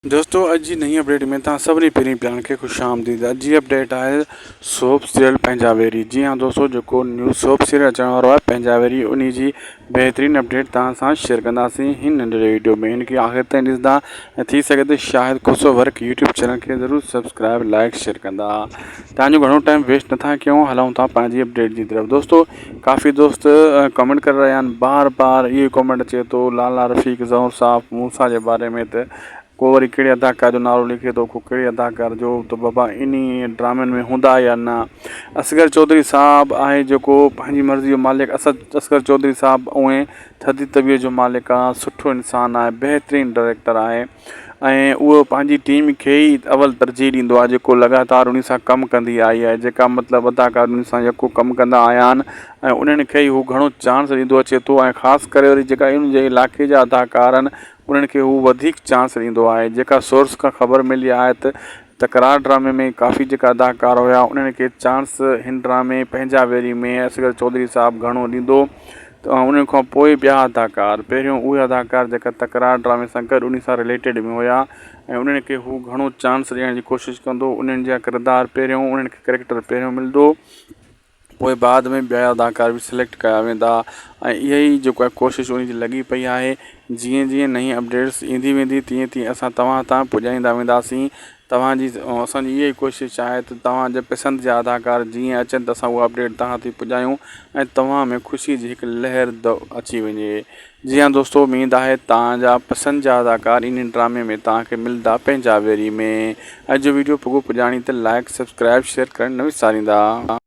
دوستو اڄ جي نئين اپڊيٽ ۾ توهان سڀني پرين پيارن کي خوش آمديد اڄ جي اپڊيٽ آهي سوپ سيريل پنهنجا ويري جي ها دوستو جيڪو نيو سوپ سيريل اچڻ وارو آهي پنهنجا ويري انهي جي بهترين اپڊيٽ توهان سان شيئر ڪنداسين هن ننڍڙي ويڊيو ۾ هن کي آخر تائين ڏسندا ۽ ٿي سگهي ته Shahid Khoso work YouTube channel کي ضرور سبسڪرائب لائڪ شيئر ڪندا توهان جو گهڻو ٽائيم ويسٽ نٿا ڪيون هلون ٿا پنهنجي اپڊيٽ جي طرف دوستو ڪافي دوست ڪمينٽ ڪري رهيا آهن بار بار اهو ڪمينٽ اچي ٿو لالا رفيق زئور صاحب موسيٰ جي باري ۾ ته ڪو وري ڪهڙي اداڪار جو نالو لکي ٿو ڪو ڪهڙي اداڪار جو ته بابا انهي ڊرامن ۾ هوندا يا نه اصغر چوڌري صاحب آهي جيڪو پنهنجي مرضي جو مالڪ اسد اصغر چوڌري صاحب اونئين ٿڌي طبيعت جو مالڪ آهي سٺو انسان آهي بهترين ڊائريڪٽر آهي ۽ اهو پنهنجي ٽيم کي ئي اول ترجيح ڏيندو آهي جيڪو لڳاتار انهي سان ڪم ڪندي آئي آهي جيڪا مطلب اداڪار انهي سان يڪو ڪم ڪندا آيا آهن ۽ انهن کي ئي هو گهڻو چانس ڏيندو اچي ٿو ۽ خاص ڪري وري جيڪا ان جي علائقي جا اداڪار آهن انهن کي هو وڌيڪ چانس ڏيندو آهي جيڪا سورس کان خبر ملي آهي ته تڪرار ڊرامي ۾ ڪافي جيڪا اداڪار هيا انهن کي چانس هن ڊرامي پنهنجا ويري ۾ اصغر چوڌري صاحب گهڻو ڏيندو ته انهن کان پوء ٻيا اداڪار پهريون اهي اداڪار جيڪا تڪرار ڊرامي سان گڏ انهي سان رليٽيڊ ۾ هيا ۽ انهن کي هو گهڻو چانس ڏيڻ جي ڪوشش ڪندو انهن جا ڪردار پهريون انهن کي ڪريڪٽر پهريون ملندو پوء بعد ۾ ٻيا اداڪار به سليڪٽ ڪيا ويندا ۽ اها ئي جيڪو آهي ڪوشش انهي جي لڳي پئي آهي جيئن جيئن نئين اپڊيٽس ايندي ويندي تيئن تيئن اسان توهان تان پڄائيندا وينداسين توهان جي اسان جي اها ئي ڪوشش آهي ته توهان جي پسند جا اداڪار جيئن اچن ته اسان اها اپڊيٽ توهان تائين پڄايون ۽ توهان ۾ خوشي جي هڪ لهر اچي وڃي جي ها دوستو اميد آهي توهان جا پسند جا اداڪار انهي ڊرامي ۾ توهان کي ملدا پنهنجا ويري ۾ اڄ جو ويڊيو پڳو پڄاڻي ته لائڪ سبسڪرائب شيئر ڪرڻ نه وساريندا.